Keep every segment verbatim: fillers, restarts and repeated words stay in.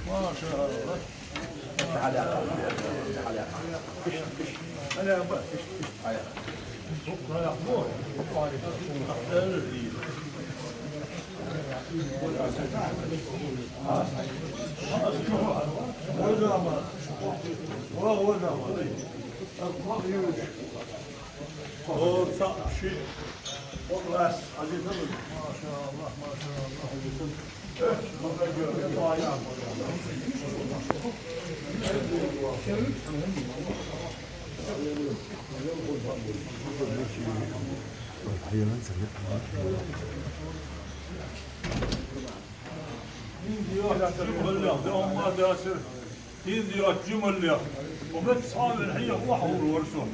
ما شاء الله. تعال يا أخي. تعال يا أخي. تعال يا أخي. ما شاء الله، ما شاء الله. Hindi ya cümle. O bet sabe hiya wa hawr warso.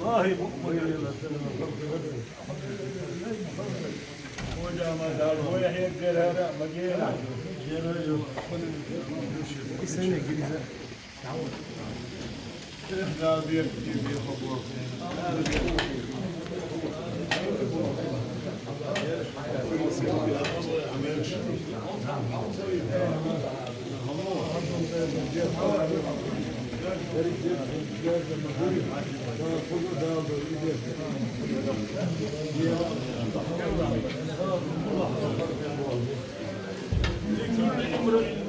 Wallahi bu. Isene girize. لكل امرئ